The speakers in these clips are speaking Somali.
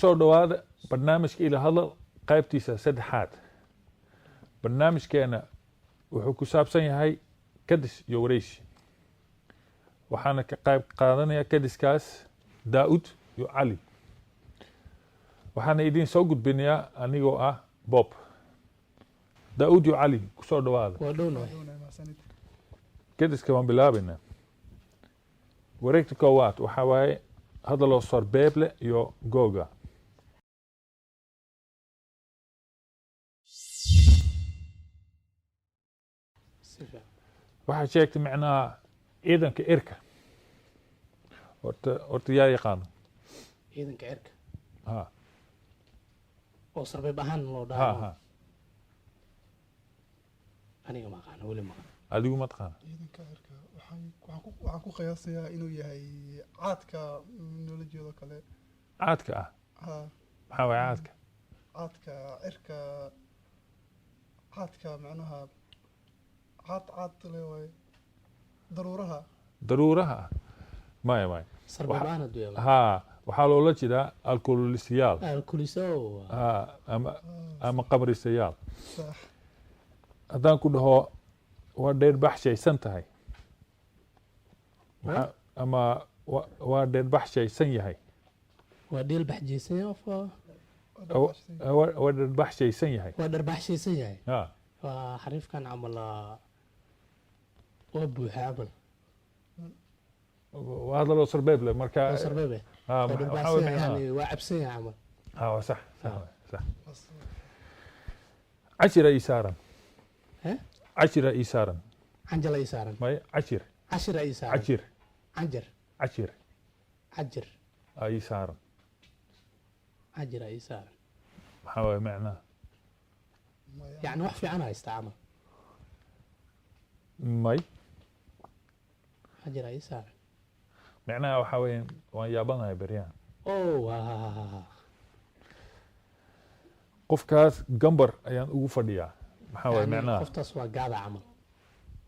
Kusoo dhowaada barnaamijka Ila Hadal qaybtiisa saddexaad. Barnaamijkeena wuxuu ku saabsan yahay kadis iyo wareysi, waxaana ka qayb qaadanaya kadiskaas Daa'ud iyo Cali. Waxaana idin soo gudbinayaa anigoo ah Bob. Daa'ud iyo Cali, kusoo dhowaada. Waa dhownahay. Kadiska waan bilaabaynaa. Wareegta koowaad waxaa waaye hadaloo sarbeeble iyo googa. Si fiican. Waxaa sheegtay micnaha ciidanka irka. Horta yaa yaqaano? Ciidanka cirka? Ha. Oo sarbeeb ahaan loo ha dhaho? Ha. Aniga ma aqaano, weli ma aqaano. Adigu ma taqaana? Ciidanka cirka waxaan ku qiyaasayaa inuu yahay caadka noola jeedo kale. Caadka ah? Ha. Maxaa waaya caadka? Caadka cirka, caadka macnaha caad caad le waaye, daruuraha. Daruuraha ah? Maya, maya. Sarbeeb ahaan hadduu yahay. Ha, waxaa loola jeedaa alkoholistayaal. Alkuliso. Ha, ama qamristayaal. Sax. Haddaan ku dhaho waa dheerbaxshaysan tahay, ama waa dheerbaxshaysan yahay? Waa dheel baxjeysan yahay qofka. Waa dheerbaxshaysan yahay. Waa dharbaxshaysan yahay. Ha. Waa xariifkan camal, waa buuxa camal. Waa hadaloo sarbeeb leh marka. Waa sarbeebe. Ha. Waa waxaa dharbaxsan waye yahay. Micnaha Yani waa cabsan yahay camal. Ha, waa sax, sax waay, sax. Cashira ii saaran. He? Cashira ii saaran. Canjala ii saaran. Maya, cashir. Cashira ii saaran. Cashir. Canjar. Cashir. Cajir. Aa ii saaran. Cajira ii saaran. Maxaa waye macnaha? Yani wax fiican haysta camal. May. Cajira ii saaran. Macnaha waxaa weeye waan yaabanahay beryahan. Oh, ha ha ha ha. Qofkaas gambar ayaan ugu fadhiyaa, maxaa waye Yani macnaha? Qoftaas waa gaada camal,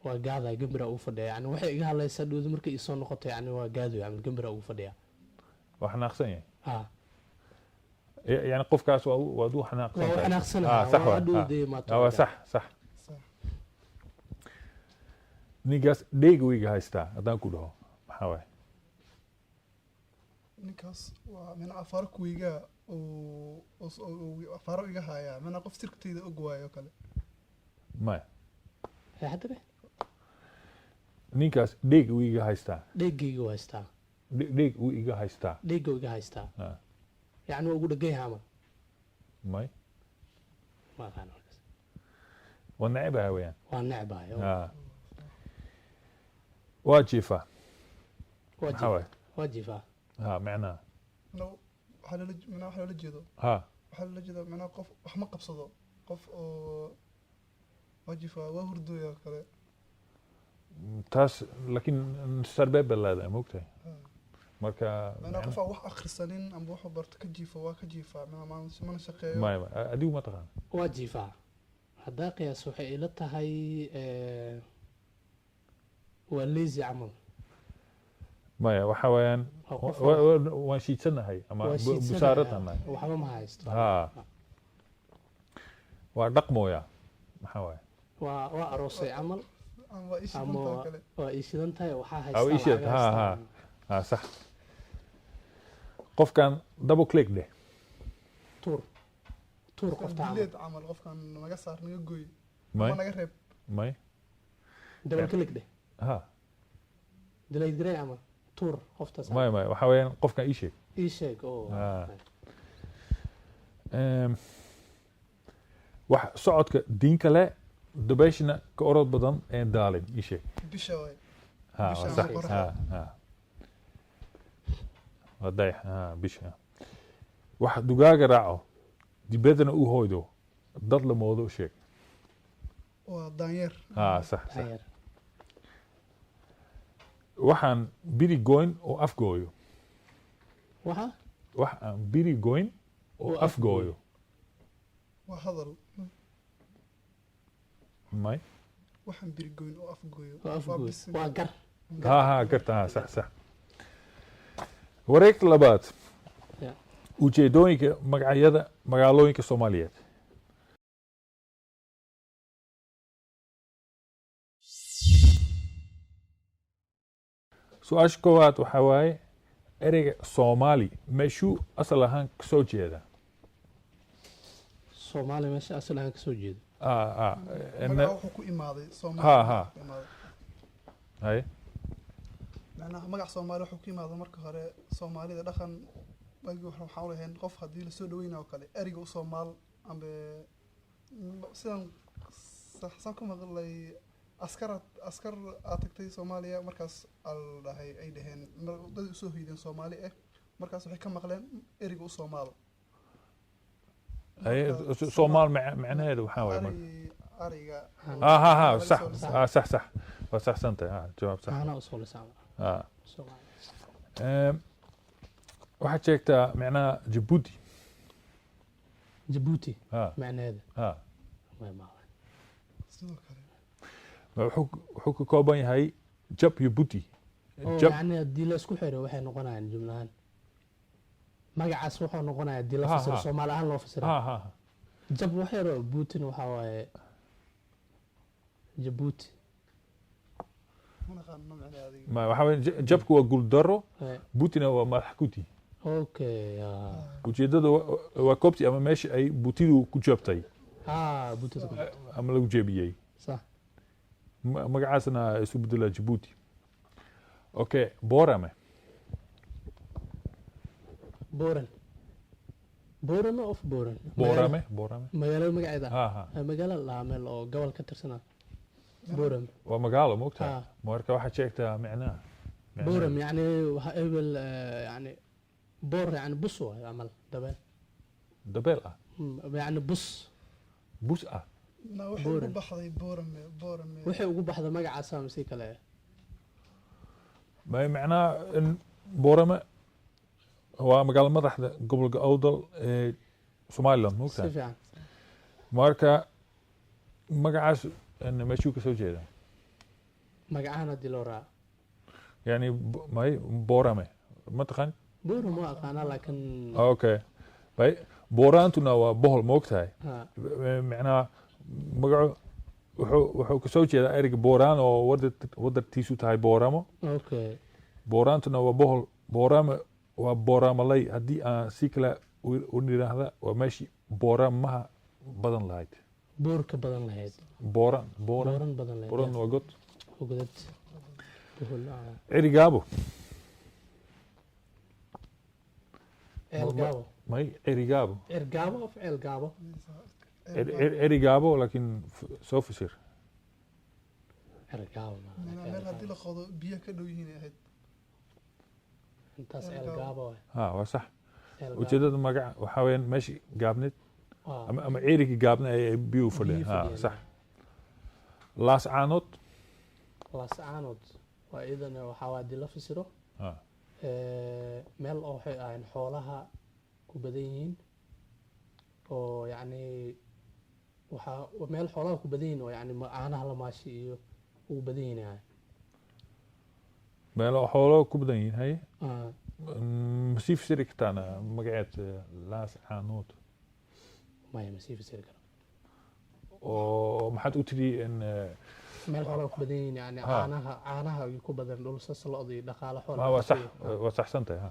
waa gaada, gambira ugu fadhiya. Yani waxay iga hadlaysaa dhowda markay isoo noqoto, yani waa gaado camal, gambira ugu fadhiya. Waa xanaaqsan yahay. Ha. Yani qofkaas waad u xanaaqsan waa u tahay. xanaaqsanaha. Ah, sax. Waa Waay. dhowda imaato. Ah, waa sax, sax. Sax. Ninkaas dheega weyga haystaa haddaan ku dhaho, maxaa waye? Ninkaas waa mina afaaro kuwiga oo afaaro iga hayaa, mina qof sirtayda og waayo kale. Maya. Hee, hadda Ninkaas dheeg wuu iga haystaa. Dheegayga waa haystaa. Dheeg wuu iga haystaa. Dheega iga haystaa. Ah. Yani waa ugu dhegan yahay camal. May. Ma aqaano markaas. Waa necebaha weeyaan. Waa necbahay. Ah. Waa jiifaa. Waa maxaa jiifaa. Waye? Waa jiifaa. Ha, macnaha? No, waxaa loola mina waxaa loola jeedo. Ha. Waxaa loola jeedaa macnaha qof wax ma qabsado, qof oo wajifa waa hurdooya oo kale. Taas laakiin sarbeeb baa leedahay, moogtahay marka. Macnaha qof aan wax akhrisanin amba wuxuu barto ka jiifo, waa ka jiifaa macnaha mana shaqeeyo. Maya, maya, adigu ma taqaana? Waa jiifaa haddaa qiyaas waxay ila tahay, waa lazy camal. Maya, waxa weeyaan Waa qof waan shiidsanahay ama waa shiidsanaya. busaaradanahay. Waxba ma haysto. Ha, waa dhaqmooya, maxaa waaye? Waa aroosay camal. Ama waa ama ishidantoo kale. Waa ii shidan tahay, waxaa Ah, haystaa waa ii shidan, lacag ha, haystaa. Ha. Ha, sax. Qofkan double click dheh. Tuur, tuur qofta camal. Dileed camal, qofkan naga saar, naga gooy may. ama naga reeb. May. Double click dheh. Ha. Delete garey camal, tuur qoftaas camal. Maya, maya, waxaa weeyaan qofkan ii sheeg. Ii sheeg oo. Ah. Wax socodka diinka leh, dabayshna ka orod badan een daalin, ii sheeg. Bisha waay. Ha. Bisha waa ama sax. qoraxda. Ha ha, waa dayax, ha, bisha. Wax dugaaga raaco, dibaddana u hoydo, dad la moodo, sheeg. Waa daanyeer. Ha, sax, sax. Daanyeer. Waxaan biri goyn oo afgooyo. Waxa? Wax aan biri goyn oo oo afgooyo. Waa hadal. May. Waxaan birigoyn oo afgooyo. Waa waa afgooy. bisin. Waa gar. Ha ha, garta, ha, sax, sax. Wareegta labaad. Ya. Ujeedooyinka magacyada magaalooyinka Soomaaliyeed. Su-aasha koowaad waxaa waaye, ereyga Soomaali meeshuu asal ahaan kasoo jeeda? Soomaaliya meesha asal ahaan kasoo jeedo? Magaca wuxuu ku imaaday Soomaali. Ha. Ku imaaday. Haye. Macnaha magac Soomaali wuxuu ku imaado marka hore Soomaalida dhaqan waagii hore waxaan u lahayn qof haddii lasoo dhaweynayo oo kale eriga u Soomaal amba sidan saxsan ku maqlay askar askar aad tagtay Soomaaliya, markaas al dhahay ay dhaheen dad usoo hoydeen Soomaali ah, markaas waxay ka maqleen eriga u Soomaal. Haye. Marka Soomaal macnaheedu waxaa waaye marka ari ariga. Ha ha, sax. Soo lisay. Sax, waa saxsan tahay. Jawaab sax. Caanaha usoo lisaan. Soomaaliya. Waxaad sheegtaa macnaha Jabuuti. Jabuuti? Macnaheeda? May maqlan. Sidoo kale. Wuxuu ka kooban yahay jab iyo buti. Oo. Jab. Yani haddii la isku xiro waxay noqonayaan jumlahaan magacaas wuxuu noqonaya haddii la fasiro Soomaali ahaan loo fasiro. Ha ha. Jab wax yaroo buutin waxaa waaye Jabuuti. Ma naqaano macnaha adiga. Ma waxaa weeye jabku waa guuldaro. Butina waa madax kuti. Okay. Ujeedada waa koobti ama meesha ay butidu ku jabtay. Buutida ku jirto. Ama lagu jebiyey. Sax. Magacaasna isu bedela Jabuuti. Okay, Borame. Boran, Borame of Boran. Borame, Borame. Magaalada magaceeda? Ha ha. Magaalo la dhahaa meel oo gobol ka tirsanaa Boram. Waa magaalo, moogtahay? Ha. Marka waxaad sheegtaa micnaha. Boram yani waxa ebel yani boor yani bus waayo camal dabeel. Dabeel ah? Yani bus. Bus ah? Na waxay ugu Boran. baxday Boorame, Boorame. Waxay ugu baxda magacaasa mise kale? Ma macnaha in Borame waa magaalo madaxda gobolka Awdal ee Somaliland. Si Moogtahay? fiican. Marka magacaas in meeshuu ka soo jeeda? Magacahan haddii loo raaco? Yani may Borame ma taqaan? Boram waa aqaanaa laakiin Okay, may Boraantuna waa bohol, moogtahay? Ha. Macnaha magacu wuxuu kasoo jeedaa ereyga Booraan oo wadartiisu tahay Booramo. Booraantuna waa bohol. Boorame waa Booramalay haddii aan si kale u niraahda, waa meeshii booramaha badan lahayd. Boorka badan lahayd. Booran, booran. Booran badan lahayd. Booran waa god. Godad bohol. Cirigaabo. Ceel gaabo. May, Cirigaabo. Cirgaabo of ceel gaabo. Cirigaabo, laakiin soo fasir. Cirgaabo. Meel meel haddii la qodo biyo ka dhow yihiin ay ahayd. Intaas ceel Ceel gaabo. gaabo waay. Ha, waa sax. Ceel gaabo. Ujeedada magaca waxaa weeyaan meeshii gaabneed ama cirigii gaabna ay biyuhu fadhiyeen. Biyo Ha. fadhiyeen. Sax. Laascaanood. Laascaanood waa iyadana waxaa waa haddii la fasiro meel oo waxay ahayn xoolaha ku badan yihiin oo yacni waxaa meel xoolaha ku badan yihiin oo yacni caanaha la maashi iyo ugu badan yihiin ahayn. Meelo xoolo ku badan yihiin, haye. Ma sii fasiri kartaan magaceed Laascaanood? Maya, ma sii fasiri karo. Oo maxaad u tidhi in Meel xoolaha ku badan yihiin yani caanaha iyo ku badan dhul sas lo'da iyo dhaqaale xoola. Waa sax, waa saxsan tahay. Ha.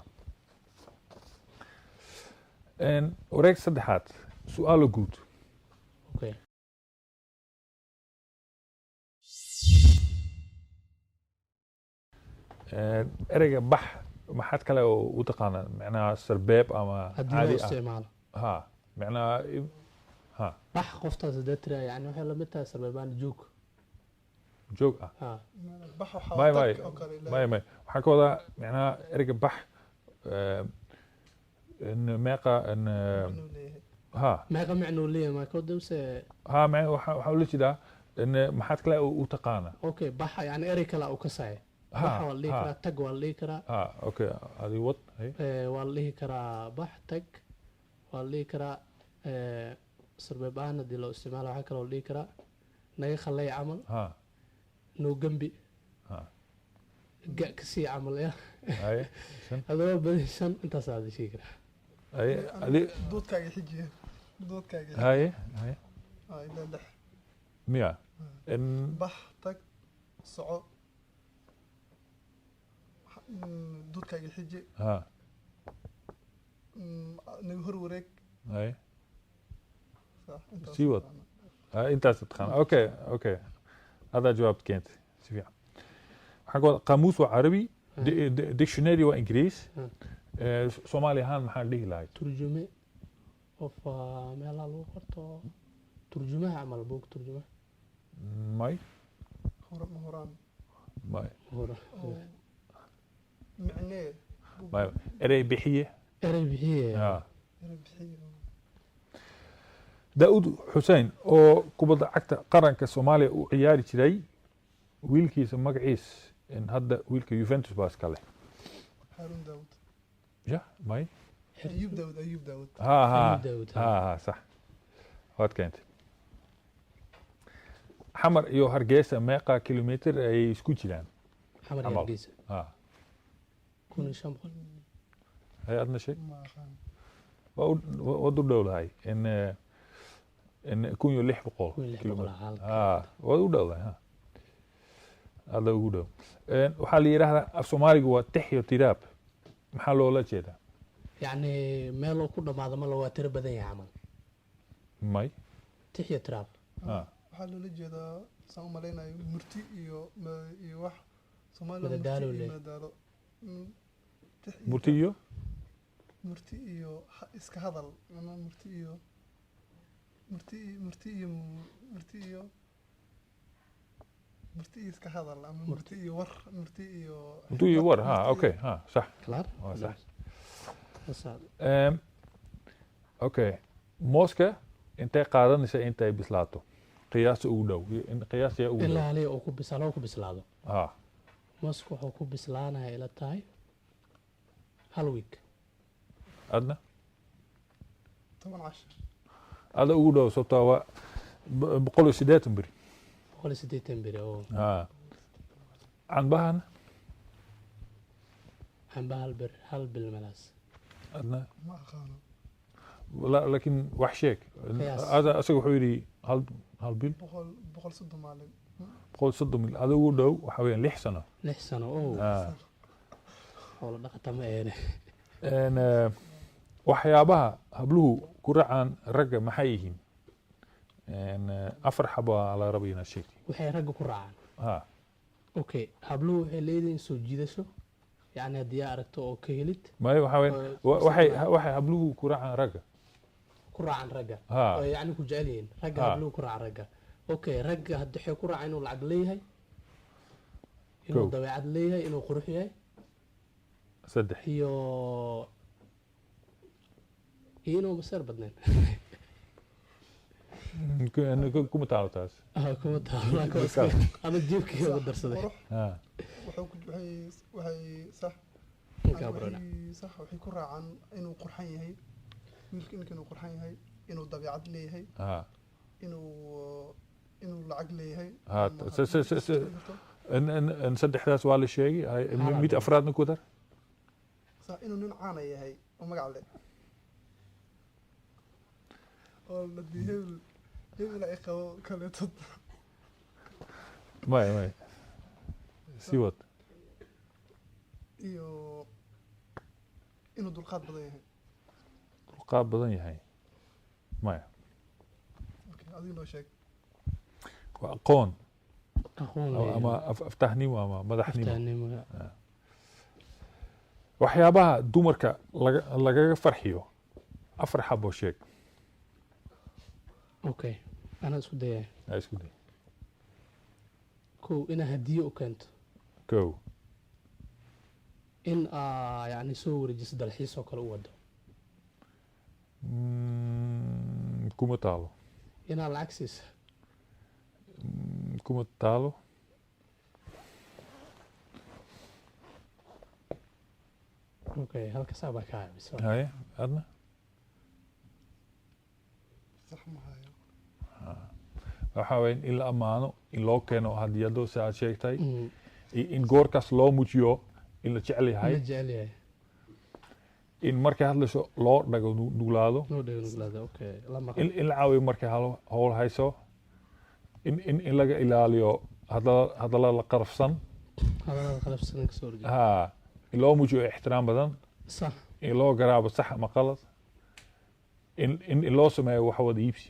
Wareeg saddexaad, su-aalo guud. Okay. Ereyga bax maxaad kale oo u taqaanaa, macnaha sarbeeb ama haddii loo caadi ah? isticmaalo. Ha, macnaha ha. Bax qoftaas haddaad tiraa yani waxay lamid tahay sarbeebaan joog. Joog ah? Bax waxaa May tag may. oo kale May, waxaan ka wadaa macnaha ereyga bax in meeqa in inuu leeyahay. Ha. Meeqa micnuu leeyahay makoda mise? Ha, waxaa ula jeedaa in maxaad kale u taqaanaa. Okay, baxa yani erey kale u kasaya. Baxa waa la dhihi karaa, tag waa la dhihi karaa. Ha, okay, adi wad, hay. Waa la dhihi karaa bax, tag waa la dhihi karaa. Sarbeeb ahaan haddii loo isticmaalo waxaa kaloo la dhihi karaa naga khallay camal, noo gembi, ga kasii camal ya. Hay, shan. Adoo badan shan intaasaa la sheegi karaa. Haye, Doodkaaga xijiya, doodkaaga. Haye haye. Ilaa lix. Miya? Bax, tag, soco, doodkaaga xiji. Naga hor wareeg. Haye. Sax, intaas. Sii wad. Intaas taqaana. Okay, haddaa jawaabta keentay si fiican. Waxaan ka wada qaamuus waa carabi, dictionary waa ingiriis. Soomaali ahaan maxaan dhihi lahayd? Turjume, qof meelaha lagu qorto, turjumaha camal, buug turjumaha. May. Ma horaan. May. Hore. Oo micnee. May, erey bixiye. Erey bixiye. Erey bixiye. Daa'uud Xuseen oo kubadda cagta qaranka Soomaaliya u ciyaari jiray, wiilkiisa magaciis in hadda wiilka Juventus baa iska leh. Haarun Daawud. Ya, may. Ayub Daawud, Ayub Daawud. Ha ha. Ayub Daawud, ha. Ha ha, sax, waad keentay. Xamar iyo Hargeysa meeqa kilomitir ay isku jiraan? Xamar iyo Camal. Hargeysa? Ha. 1500. Hay, adna sheeg. Ma aqaan. Waad u dhow lahay in 1600 1600 kilomitir. Halka. Ha, waad u dhowdahay, ha, aada ugu dhow. Waxaa la yidhaahdaa af Soomaaliga waa tix iyo tiraab, maxaa loola jeedaa? Yacni meel oo ku dhamaado ma la, waa tiro badan yahay camal. May. Tix iyo tiraab. Waxaa loola jeedaa, saan u malaynayo, murti iyo iyo wax Soomaaliya murti Madadaalo iyo leh. Madadaalo. Tix iyo Murti iyo murti iyo iska hadal ama murti iyo murti iyo murti iyo murti iyo iska hadal ama murti iyo war, murti iyo Murti iyo war, ha. Murti iyo- Okay, ha, sax. Klaar. Waa sax. Sax. Okay, mooska intay qaadanaysa intay bislaato, qiyaasta ugu dhow, qiyaasta yaa ugu dhow? Ilaa haliya oo ku bislaado, ku bislaado. Moosku wuxuu ku bislaanaya, ila tahay, hal week. Adna? 10 cashar. Ada ugu dhow, sababtoo waa 180 beri. 180 beri oo. Ha, canbahana? Canba hal ber, hal bil melaas. Adna? Ma aqaano. Laakiin wax sheeg. Qiyaas. Ada asaga wuxuu yidhi hal bil. 130 maalin. 130 bil. Ada ugu dhow, waxaa weeyaan 6 sano. 6 sano oo. Xoolo dhaqata ma eene. Waxyaabaha habluhu ku raacaan ragga maxay yihiin? Afar xabo aa la raba inaad sheegtid. Waxay ragga ku raacaan? Ha. Okay, habluhu waxay leeyihiin soo jiidasho, yacni haddii aa aragto oo ka helid. Maya, waxaa weeyaan waxay habluhu ku raacaan ragga. Ku raacaan ragga? Ha. Oo yacni ku jecel yihiin ragga. Ha. Habluhu ku raacan ragga, okay, ragga hadda waxay ku raacaan inuu lacag leeyahay, inuu Kow. dabeecad leeyahay, inuu qurux yahay. Saddex. Iyo inuu maseer badnayn. Kuma taalo taas. Ah, kuma taalo, laakiin ama jiibkii ugu darsaday. Qurux. Ha. Wuxuu ku waxay sax. Ninkaa barona. Waxay sax, waxay ku raacaan inuu qurxan yahay wiilka, ninka inuu qurxan yahay, inuu dabeecad leeyahay, inuu lacag leeyahay. Ha. Ama haddii jirto. In saddexdaas waa la sheegay. Hala. Mid afraadna ku dar. Sax, inuu nin caana yahay oo magac leh oo hadii hebel hebel ay qabo kaleeto. Maya, maya, sii wad. Iyo inuu dulqaad badan yahay. Dulqaad badan yahay, maya. Okay, adiga noo sheeg. Waa aqoon. Aqoon. Ama aftahnimo ama madaxnimo. Aftahnimo. Waxyaabaha dumarka lagaga farxiyo afar xabo sheeg. Okay, anaa isku dayaya. Ha, isku day. Kow, inaa hadiyo u keento. Kow. In aa yacni soo wareejiso, dalxiis oo kale u wado. Kuma taalo. Inaa lacag siiso. Kuma taalo. Okay, halka saa baa ka caabisa. Haye, adna? Sax, ma hayo. Waxaa weeye in la ammaano, in loo keeno hadiyado si aad sheegtay, iyo in goorkaas loo muujiyo in la jecel la yahay. Jecel yahay. In markay hadlayso loo dhago nuglaado. Loo dhego nuglaada, okay, la maqlo. In la caawiyo markay howl hayso, in laga ilaaliyo hadallada qarafsan. Hadallada qalafsan kasoo horjeeda. Ha, in loo muujiyo ixtiraam badan. In loo garaabo sax ama qalad, in loo sameeyo wax wada iibsi.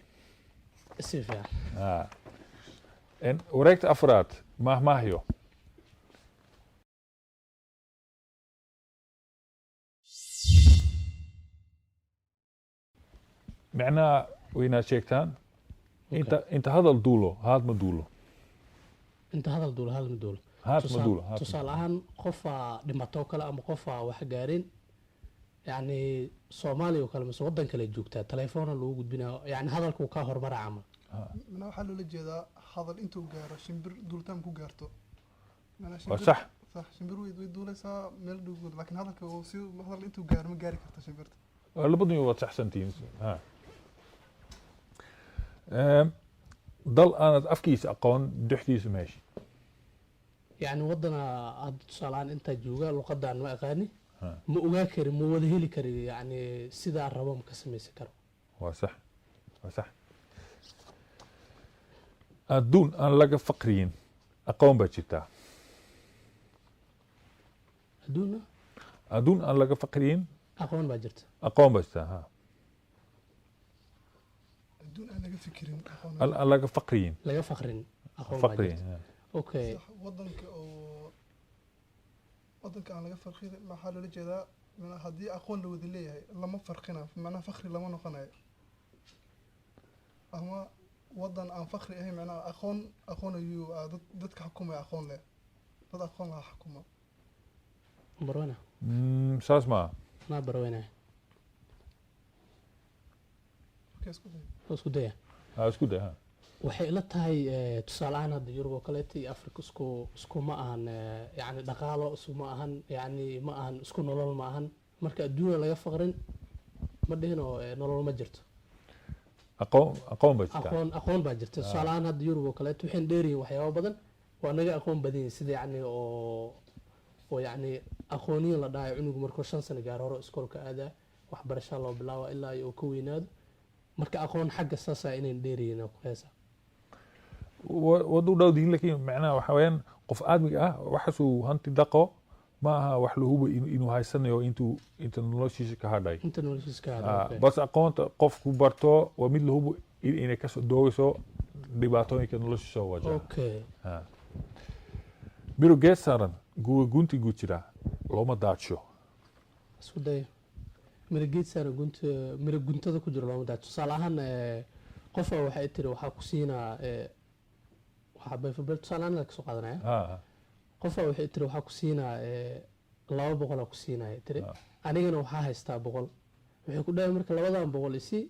Si fiican. Ha. En wareegta afraad, mahmaahyo. Micnaha waynaad sheegtaan. Inta hadal duulo haad ma duulo. Inta hadal duulo hadal ma duulo. Haad ma duulo, haad ma Tusaale ahaan, qofaa dhimatoo kale ama qofaa wax gaarin, yacni Soomaaliya oo kale mise waddan kale joogtaa, telefoona lagu gudbinayo, yacni hadalkuu kaa hormara camal. Macnaha waxaa loola jeedaa hadal intuu gaaro, shimbir duulitaan ku gaarto. Macnaha Waa shimbir. Sax. Sax, shimbir way duulaysaa meel dhow, laakiin hadalka uu si hadal intuu gaaro ma gaari karto shimbirta. Waa labadun, waad saxsantihiin. Ha. Dal aanad afkiisa aqoon dhexdiisa meesha. Yacni waddana hadda tusaale ahaan intaa jooga, luqadaan ma aqaani, ma ogaa kari, ma wada heli kari, yacni sidaa rabo ma ka samaysan karo. Waa sax, waa sax. Adduun aan laga faqriyin aqoon baa jirtaa. Adduunna? Adduun aan laga faqriyin aqoon baa jirta. Aqoon baa jirtaa, ha. Adduun aan laga fikirin aqoon. Aan laga faqriyin. Laga faqrin aqoon baa Faqriyin jirta. Ha. Okay. Sax, wadanka oo wadanka aan laga farqin maxaa loola jeedaa? Macnaha haddii aqoon la wada leeyahay lama farqina, macnaha fakri lama noqonayo, ama wadan aan fakri ahayn, macnaha aqoon ayuu dadka xukumaya aqoon leh, dad aqoon laha xukuma. Barwena. Saas maaha. Naa barwena. Okay, isku day. Oo isku daya. Ha, isku day, ha. Waxay ila tahay, tusaale ahaan hadda Yurub oo kaleeta iyo Africa isku ma ahan, yacni dhaqaalo isku ma ahan, yacni ma ahan isku nolol ma ahan. Marka adduunya laga faqrin ma dhihinoo, nolol ma jirto. Aqoon baa jirtaa. Aqoon baa jirta. Tusaale ahaan hadda Yurub oo kaleeto waxayn dheeryihiin waxyaabo badan, waa naga aqoon badan yihiin, sida yacni oo yacni aqooniyin la dhahayo, cunugu markuu 5 sano gaaro hore iskoolka aadaa, waxbarashaa loo bilaaba ilaa iyo uu ka weynaado. Marka aqoon xagga saasaa inayn dheeryihiin oo kuheesa. Waad u dhowdihin, laakiin macnaha waxa weeyaan qof aadmiga ah waxaasuu hanti dhaqo ma aha wax la hubo inuu haysanayo inta noloshiisa ka hadhay. Inta noloshiisa ka hadha. Ah, okay. bas aqoonta qofku barto waa mid la hubo inay kasoo doogayso dhibaatooyinka nolosha soo wajaha. Miro geed saaran guwa gunti gu jira looma daadsho. Isku dayo. Miro geed saaran gunta, miro guntada ku jiro looma daadsho. Tusaale ahaan, qofa waxay tiri waxaa ku siinaa, waxaa bayfabel tusaale ahaan kasoo qaadanaya. Qofa waxay tiri waxaa ku siinaa, 200 aa ku siinaya tiri. Anigana waxaa haystaa 100. Waxay ku dhahay marka labadan 100 isi,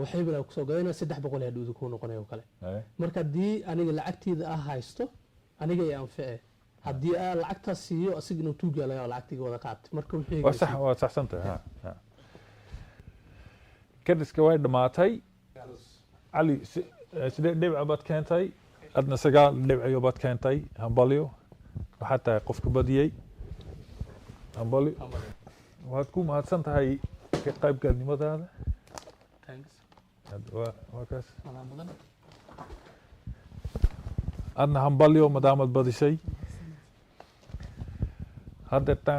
waxay bilaa kusoo gadanaya 300 hadhuuda kuu noqonaya oo kale. Marka haddii aniga lacagtiida ah haysto, aniga i anfice. Haddii aa lacagtaas siiyo asiga, inuu tuugaa laga yaabo lacagtiga wada qaatay. Marka wixii Waa sax, waa saxsan tahay. Ha, ha. Kadiska way dhammaatay. Cali, sideed dhibco baad keentay, adna sagaal dhibciyo baad keentay. Hambalyo, waxaad tahay qofka badiyey. Hambalyo, waad ku mahadsan tahay ka qaybgalnimadaada. Thanks. Waa kaas. Madaa mudan. Adna hambalyo, maadaamaad badisay. Haddeerta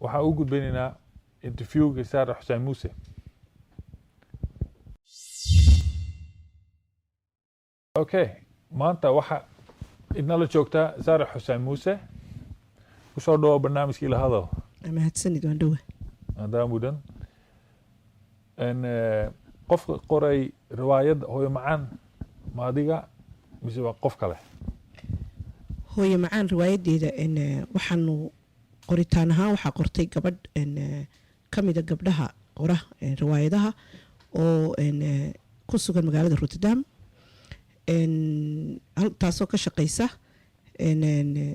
waxaa u gudbaynaynaa interviewga Saara Xuseen Muuse. Okay, maanta waxa idnala joogtaa Saara Xuseen Muuse. Kusoo dhawo barnaamijka Ila Hadal. Mahadsanid, waan dhowa. Adaa mudan. En, qofka qoray riwaayadda Hooyo Macaan ma adiga mise waa qof kale? Hooyo Macaan riwaayadeeda waxaanu qoritaan ahaan waxaa qortay gabadh ka mida gabdhaha qora riwaayadaha oo ku sugan magaalada Rotterdam, taasoo ka shaqeysa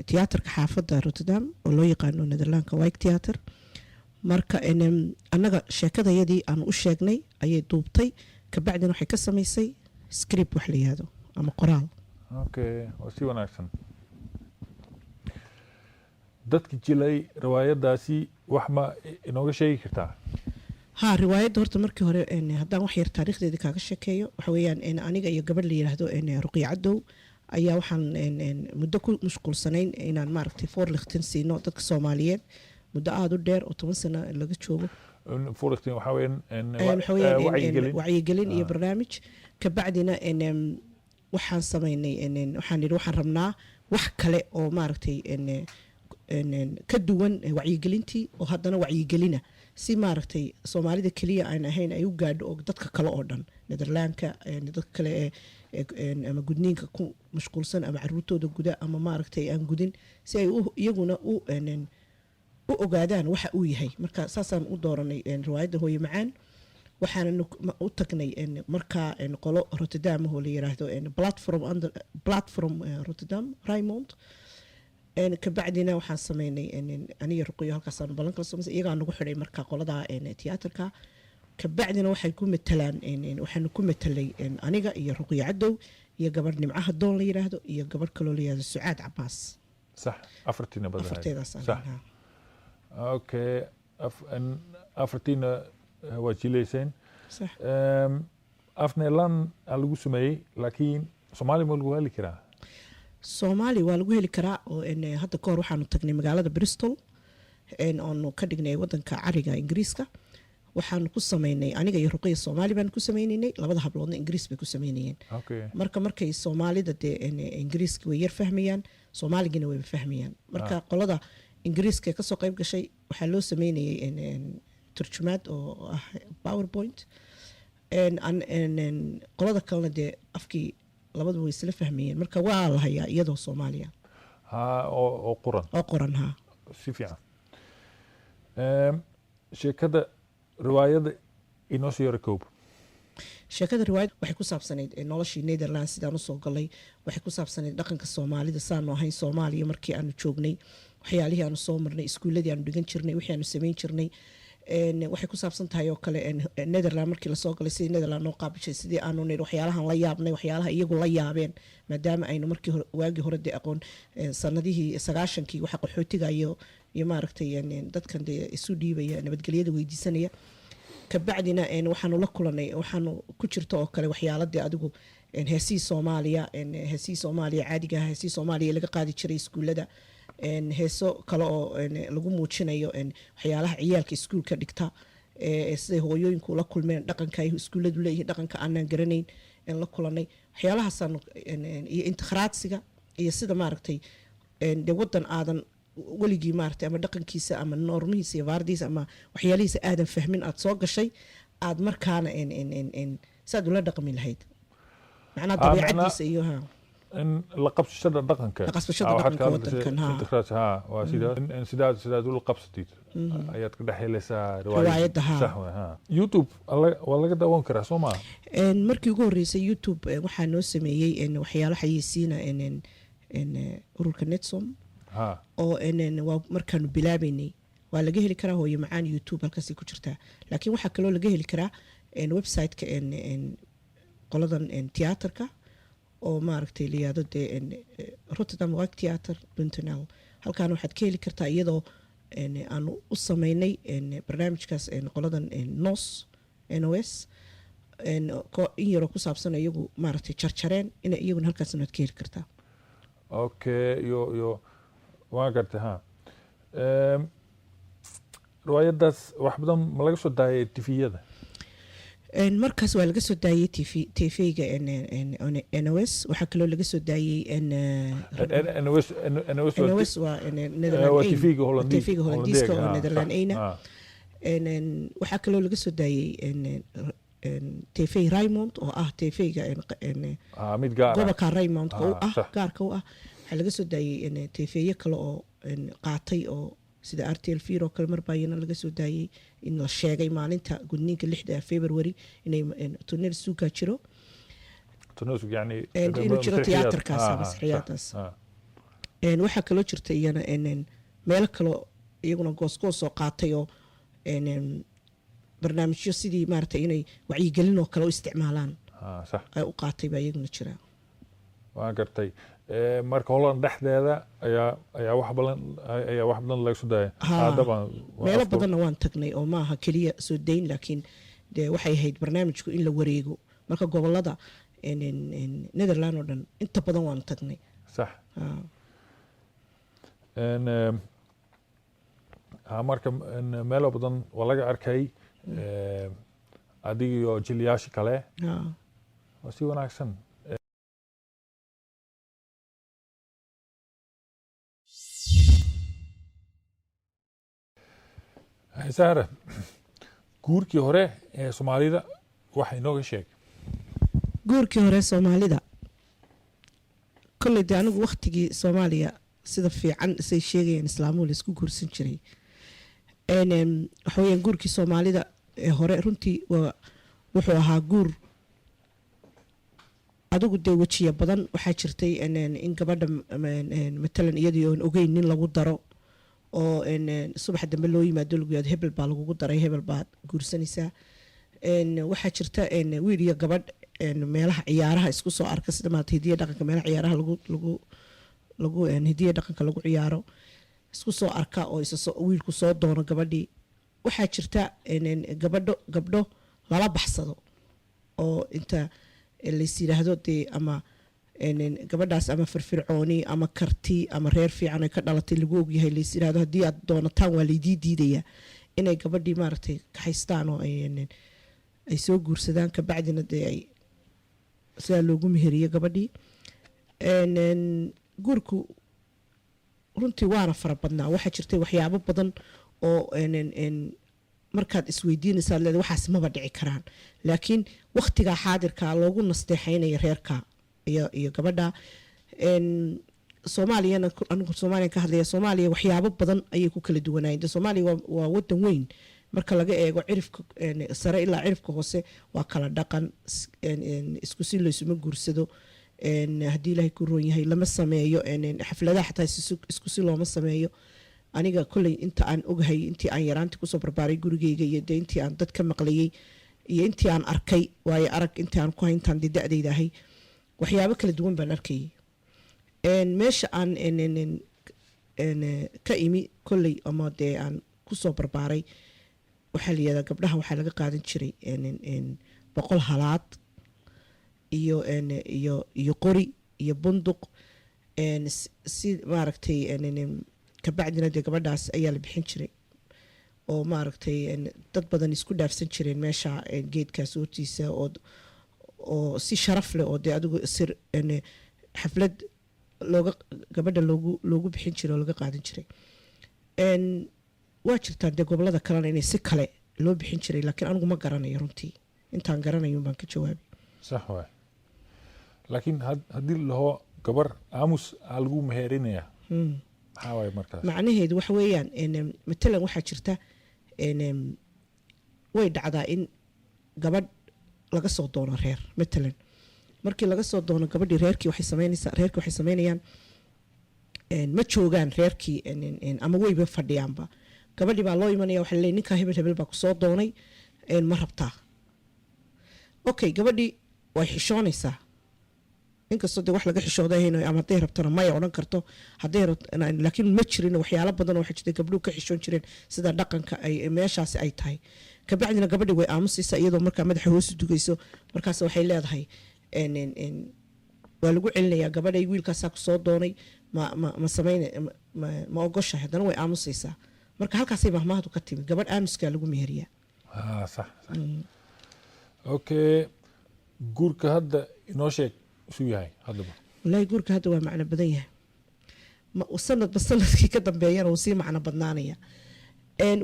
tiyaatarka xaafadda Rotterdam oo loo yaqaano Nederlandka Wijktheater. Marka annaga sheekadayadii aanu u sheegnay ayay duubtay, kabacdina waxay ka samaysay script wax la yihahdo ama qoraal. Okay, waa si wanaagsan. Dadka jilay riwaayadaasi wax ma inooga sheegi kartaa? Ha, riwaayadda horta markii hore, haddaan wax yar taariikhdeeda kaaga sheekeeyo, waxa weeyaan aniga iyo gabadh la yidhaahdo Ruqiya Cadow ayaa waxaan muddo ku mashquulsanayn inaan maaragtay voorlichting siino dadka Soomaaliyeed muddo aada u dheer oo 10 sano laga joogo. Voorlichting waxaa weeyaan waxa weeyaan wacyigelin. Wacyigelin iyo barnaamij. Kabacdina waxaan samaynay, waxaan nidhi waxaan rabnaa wax kale oo maaragtay ka duwan wacyigelintii oo haddana wacyigelina, si maaragtay Soomaalida keliya aan ahayn ay u gaadho oo dadka kale oo dhan Nederlaanka, dadka kale ee ama gudniinka ku mashquulsan ama caruurtooda guda ama maaragtay aan gudin, si ay iyaguna u ogaadaan waxa uu yahay. Marka saasaan u dooranay riwaayadda Hooye Macaan. Waxaana u tagnay markaa qolo Rotterdam oo la yiraahdo Platform under Platform Rotterdam Rijnmond. Kabacdina waxaan sameynay aniga Ruqiyo halkaasaan ballan kala samaysay, iyagaa nagu xidhay marka qolada tiyaatarka. Kabacdina waxay ku matalaan waxaanu ku matalay aniga iyo Ruqiyo Cadow iyo gabadh Nimcaha Doon la yiraahdo iyo gabadh kaloo la yiraahdo Sucaad Cabaas. Sax, afartiina badan. Afarteedaas. Sax, okay. Afartiina waa jilayseen. Sax. Af Nederland aa lagu sameeyey, laakiin Soomaali ma lagu heli karaa? Soomaali waa lagu heli karaa oo hadda kahor waxaanu tagnay magaalada Bristol oonu ka dhignay wadanka cariga Ingiriiska. Waxaanu ku sameynay aniga iyo Ruqiya Soomaali baanu ku sameynaynay, labada habloodna Ingiriis bay ku sameynayeen. Marka markay Soomaalida dee Ingiriiska way yar fahmayaan, Soomaaligina wayba fahmayaan. Marka qolada Ingiriiska ee kasoo qayb gashay waxaa loo sameynayay turjumaad oo ah PowerPoint. Qolada kalena dee afkii labaduba way isla fahmayeen. Marka waa la hayaa iyadoo Soomaaliya. Ha, oo qoran. Oo qoran, ha. Si fiican. Sheekada riwaayadda inoo soo yara koob. Sheekada riwaayad waxay ku saabsanayd noloshii Netherland sidaan usoo galay. Waxay ku saabsanayd dhaqanka Soomaalida, saanu ahayn Soomaaliya markii aanu joognay, waxyaalihii aanu soo marnay, iskuuladii aanu dhigan jirnay, wixii aanu samayn jirnay. Waxay ku saabsan tahay oo kale Netherland markii lasoo galay sidii Netherland noo qaabishay, sidii aanu nidhi waxyaalahan la yaabnay, waxyaalaha iyagu la yaabeen, maadaama aynu markii hore, waagii hore dee aqoon sanadihii 90-kii waxa qaxootiga iyo maaragtay dadkan dee isu dhiibaya, nabadgelyada weydiisanaya. Kabacdina waxaanu la kulanay, waxaanu ku jirta oo kale waxyaaladii adigu heesihii Soomaaliya, heesihii Soomaaliya caadiga ah, heesihii Soomaaliya laga qaadi jiray iskuullada, heeso kale oo lagu muujinayo waxyaalaha ciyaalka iskuulka dhigta, siday hooyooyinku la kulmeen, dhaqanka ay iskuulladu leeyihiin, dhaqanka aanan garanayn en la kulanay, waxyaalahaasaanu iyo integratie-ga iyo sida maaragtay dee wadan aadan weligii maaragtay ama dhaqankiisa ama normihiisa iyo waardihiisa ama waxyaalihiisa aadan fahmin aad soo gashay, aad markaana saad ula dhaqmi lahayd, macnaha dabeecadiisa iyo ha. In la qabsashada dhaqanka. La qabsashada waxaad dhaqanka ka hadlaysay wadankan, ha. Integratie, ha, waa sidaas. In sidaad ula qabsatid ayaad ka dhex helaysaa riwaayadda, ha. Sax waay, ha. YouTube waa laga daawan karaa, soo maa? Markii ugu horreysay YouTube waxaa noo sameeyey waxyaalo xayeysiina ururka Netsom oo waa markaanu bilaabeynay. Waa laga heli karaa Hooyo Macaan YouTube, halkaasay ku jirtaa. Laakiin waxaa kaloo laga heli karaa website-ka qoladan tiyaatarka oo maaragtay la yiraahdo dee Rotterdam Theater nl. Halkaana waxaad ka heli kartaa iyadoo aanu u sameynay barnaamijkaas qoladan nos nos in yaroo ku saabsan iyagu maaragtay jarjareen ina iyaguna halkaasna waad ka heli kartaa. Okay, iyo waan gartay, ha. Riwaayadaas wax badan ma laga soo daayay TV-yada? Markaas waa laga soo daayey TV, TV-ga NOS. Waxaa kaloo laga soo daayey NOS, NOS. NOS waa Netherland waa één. TV-ga Hollandiis. TV-ga Hollandiiska oo Nederland Één. één. Waxaa kaloo laga soo daayey TV Rijnmond oo ah TV-ga Mid gaar ah. Gobolka Rijnmondka u ah gaarka u ah. Waxaa laga soo daayey TV-yo kale oo qaatay oo sida RTL 4 oo kale. Mar baa iyana laga soo daayey in la sheegay maalinta gudniinka 6da February inay toneelstuk jiro. Toneelstuk yani Inuu jiro masraxiyad. tiyaatarkaas, masraxiyadaas. Waxaa kaloo jirta iyana meelo kaloo iyaguna goosgoos oo qaatay oo barnaamijyo sidii maaragtay inay wacyigelin oo kale u isticmaalaan sax ay u qaatay baa iyaguna jira. Waan gartay. Marka Holland dhexdeeda ayaa wax badan laga soo daaya. Haa. Dabcan waa Meelo badanna waan tagnay oo maaha keliya soo dayn, laakiin dee waxay ahayd barnaamijku in la wareego. Marka gobolada Netherland oo dhan inta badan waanu tagnay. En, marka meelo badan waa laga arkay adiga iyo jiliyaasha kale. Waa si wanaagsan. Sahra, guurkii hore ee Soomaalida waxa inooga sheeg. Guurkii hore Soomaalida, kolley dee anigu waktigii Soomaaliya sida fiican say sheegayaan islaamuhu la isku guursan jiray. Waxa weyaan guurkii Soomaalida ee hore runtii waa wuxuu ahaa guur adigu dee wejiya badan. Waxaa jirtay in gabadha matalan iyadii oon ogeyn nin lagu daro oo subax dambe loo yimaado, lagu yihahdo hebel baa lagugu daray, hebel baad guursanaysaa. Waxaa jirta wiil iyo gabadh meelaha ciyaaraha isku soo arka, sida maarata hidiya dhaqanka, meelaha ciyaaraha lagu hidiya dhaqanka lagu ciyaaro isku soo arka oo isa soo wiilku soo doono gabadhii. Waxaa jirta een, een, gabadho gabdho lala baxsado oo inta lays yidhaahdo dee ama gabadhaas ama firfircooni ama karti ama reer fiican ay ka dhalatay lagu ogyahay, lays yidhaahdo haddii aad doonataan waa laydii diidayaa, inay gabadhii maaragtay kaxaystaan oo ay een, een, ay soo guursadaan, kabacdina dee ay sidaa loogu meheriyo gabadhii. Een, een, Guurku runtii waana fara badnaa. Waxaa jirtay waxyaabo badan oo een, een, een, markaad isweydiinaysaa leedahay waxaas maba dhici karaan, laakiin wakhtigaa xaadirkaa loogu nasteexaynaya reerka iyo gabadha. Soomaaliyana anigu Soomaaliya ka hadlaya, Soomaaliya waxyaabo badan ayay ku kala duwanaayeen. De Soomaaliya waa wadan weyn. Marka laga eego cirifka sare ilaa cirifka hoose waa kala dhaqan, isku si laysuma guursado. Haddii Ilaahay ku roon yahay lama sameeyo xafladaha xataa isku si looma sameeyo. Aniga kolley inta aan ogahay, intii aan yaraantii kusoo barbaaray gurigeyga iyo dee intii aan dad ka maqlayay iyo intii aan arkay, waayo arag intii aan ku hay, intaan dee da-dayda ahay, waxyaabo kala duwan baan arkayay. Meesha aan een, een, een, een, ka imi kolley ama dee aan kusoo barbaaray, waxaa la yihahdaa gabdhaha waxaa laga qaadan jiray een, een, een, 100 halaad iyo qori iyo bunduq, si maaragtay een, een, een, kabacdina dee gabadhaas ayaa la bixin jiray oo maaragtay dad badan isku dhaafsan jireen meesha geedkaas hortiisa oo si sharaf leh oo dee adigu sir xaflad looga gabadha loogu bixin jiray oo laga qaadan jiray. Waa jirtaan dee gobolada kalena inay si kale loo bixin jiray, laakiin anigu ma garanayo runtii. Intaan garanayo baan ka jawaabay. Sax waay, laakiin haddii la dhaho gabar aamus aa lagu meherinayaa, maxaa waaye markaas? Macnaheedu waxa weeyaan matalan waxaa jirta way dhacdaa in gabadh laga soo doono reer. Matalan markii laga soo doono gabadhii, reerkii waxay sameynaysaa, reerkii waxay sameynayaan ma joogaan reerkii een, een, een, ama weyba fadhiyaanba, gabadhii baa loo imanaya. Waxaa laleeyahay ninkaa hebel hebel baa kusoo doonay, ma rabtaa? Okay, gabadhii way xishoonaysaa, inkastoo dee wax laga xishooda ahayn, ama hadday rabtana maya odhan karto, hadday rabto. Laakiin ma jirin waxyaalo badan oo waxaa jirta gabdhuhu ka xishoon jireen sida dhaqanka ay meeshaasi ay tahay. Kabacdina gabadhii way aamusaysaa iyadoo markaa madaxa hoos u dugayso. Markaas waxay leedahay waa lagu celinayaa, gabadhay wiilkaasaa kusoo doonay, ma samayn, ma ogoshahay? Haddana way aamusaysaa. Marka halkaasay mahmaahdu ka timi, gabadh aamuskaa lagu meheriyaa. Ah, sax. Okay, guurka hadda inoo sheeg isuu yahay haddaba. Wallaahi guurka hadda waa macno badan yahay. Sanadba sanadkii ka dambeeyana wuu sii macno badnaanaya.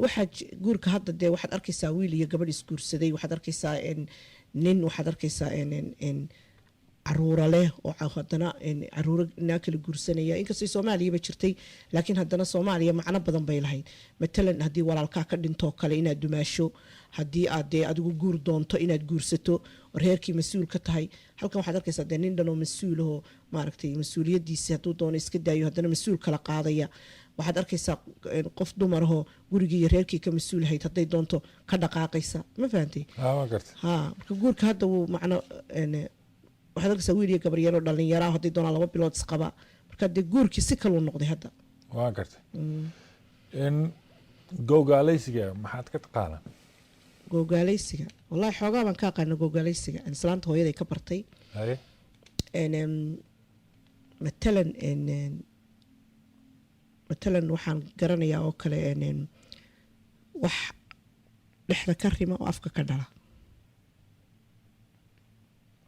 Waxaa guurka hadda dee waxaad arkaysaa wiil iyo gabadh isguursaday, waxaad arkaysaa nin, waxaad arkaysaa een, een, een, caruura leh oo haddana caruuro naa kala guursanaya. Inkastoo Soomaaliyaba jirtay, laakiin haddana Soomaaliya macno badan bay lahayd. Matalan haddii walaalkaa ka dhintoo kale inaad dumaasho, haddii aad dee adigu guur doonto inaad guursato oo reerkii mas-uul ka tahay. Halkan waxaad arkaysaa dee nin dhan oo mas-uul ahoo maaragtay mas-uuliyadiisi hadduu doono iska daayo, haddana mas-uul kala qaadaya. Waxaad arkaysaa qof dumar ahoo gurigii iyo reerkii ka mas-uulahayd, hadday doonto ka dhaqaaqaysa. Ma fahantay? Ah, waa gartay. Ha, marka guurka hadda wuu macno. Waxaad arkaysaa wiil iyo gabar yaroo dhallinyaraa, hadday doonaan 2 bilood isqaba. Marka dee guurkii si kaluu noqday hadda. Waa gartay. In gogaalaysiga maxaad ka taqaanaa? Googaalaysiga, wallahi xoogaa baan ka aqaana googaalaysiga. Aan islaanta hooyaday ka bartay. En, matalan en, en, matalan waxaan garanayaa oo kale en, en, wax dhexda ka rima oo afka ka dhala.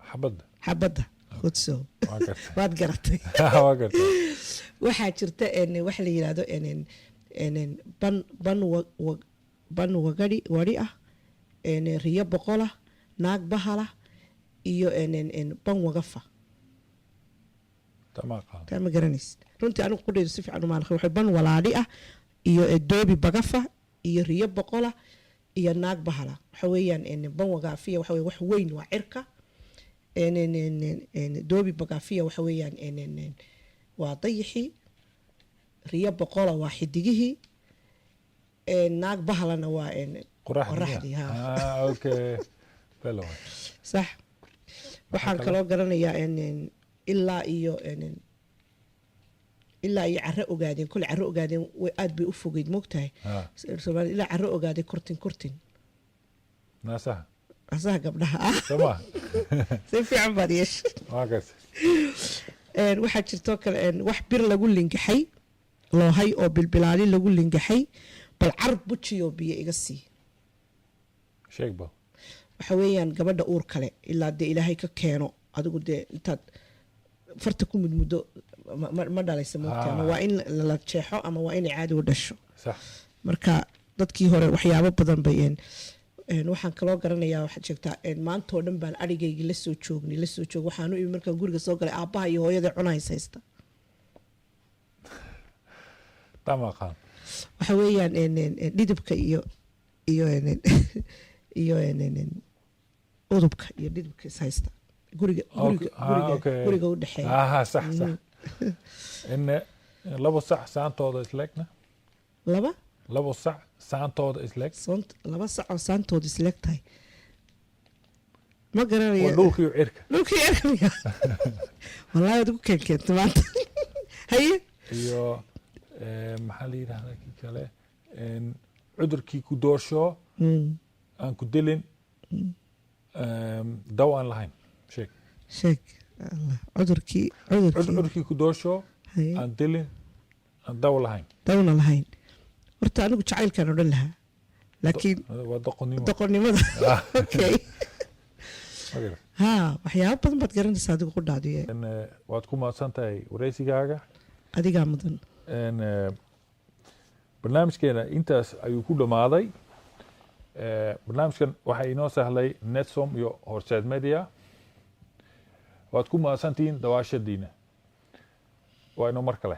Xabadda. Xabadda, goed zo. Waa gartay. Waad garatay. Waa gartay. Waxaa jirta en, waxa la yidhaahdo en, en, en, en, ban ban wagadi wadi ah, en, riyo boqolah, naag bahala iyo en, en, en, ban wagafa. Tama aqaan. Taa ma garanaysid runtii. Anigu qudhaydu si fiican uma aqrin. Waxay ban walaadhi ah iyo doobi bagafa iyo riyo boqola iyo naag bahala. Waxa weeyaan en, ban wagaafiya waxa weeye wax weyn, waa cirka. En, en, en, en, en, doobi bagaafiya waxa weeyaan en, en, en, waa dayixii. Riyo boqola waa xidigihii. En, naag bahalana waa en, qoraxdii. Qoraxdii, ha. Ah, okay, belo. Sax. Waxaan kale? Kaloo garanayaa en, en, ilaa iyo en, en, ilaa iyo carro ogaadeen. Kole carro ogaadeen way aad bay u fogeyd, moogtahay. Soomaali ilaa carro ogaaday kortin kortin. Naasaha. Asaha gabdhaha ah. Soo ma? Si fiican baad yeeshay. Waa gartay. En, waxaa jirtoo kale en, wax bir lagu lingaxay loohay oo bilbilaali lagu lingaxay, bal car bujiyo biyo iga sii. Sheeg bal. Waxa weeyaan gabadha uur kale ilaa dee Ilaahay ka keeno, adigu dee intaad farta ku mudmuddo ma dhalaysa, moogta. Ama waa in la jeexo ama waa inay caadi u dhasho. Marka dadkii hore waxyaabo badan bay een waxaan kaloo garanayaa, waxaad sheegtaa een, maantoo dhan baan adhigaygii lasoo joognay, lasoo joog, waxaan u imi markaan guriga soo galay aabbaha iyo hooyada cunahays haysta. Tama aqaan. Waxa weeyaan een, een, een, dhidibka iyo een, een, iyo een, een, een, udubka iyo dhidibka is haysta guriga guriga guriga guriga u dhexeeya. Aha, sax. In labo sac saantooda isleegna? Laba? Labo sac saantooda isleeg. Soont laba sac oo saantooda isleeg tahay, ma waa garanayo. Dhulka iyo cirka. Dhulkii cirka miya? Wallaahi waad ku keenkeenta maanta. Haye. Iyo maxaa la yidhahdaa kii kale? En, cudurkii ku doorsho aan ku dilin, daw aan lahayn, sheeg. Sheeg Allah, cudurkii cudurkii Cudurkii ku doorsho aan dilin, aan daw lahayn. Dawna lahayn. Horta anigu jacaylkaan odhan lahaa, laakiin waa doqonnimo. Doqonnimada, okay. Ma garat? Ha, waxyaabo badan baad garanaysaa adigu qudhaadiye. En, waad ku mahadsan tahay wareysigaaga. Adigaa mudan. En, barnaamijkeena intaas ayuu ku dhammaaday. Barnaamijkan waxaa inoo sahlay Netsom iyo Horseed Media. Waad ku mahadsantihiin dawaashadiina. Waa inoo mar kale.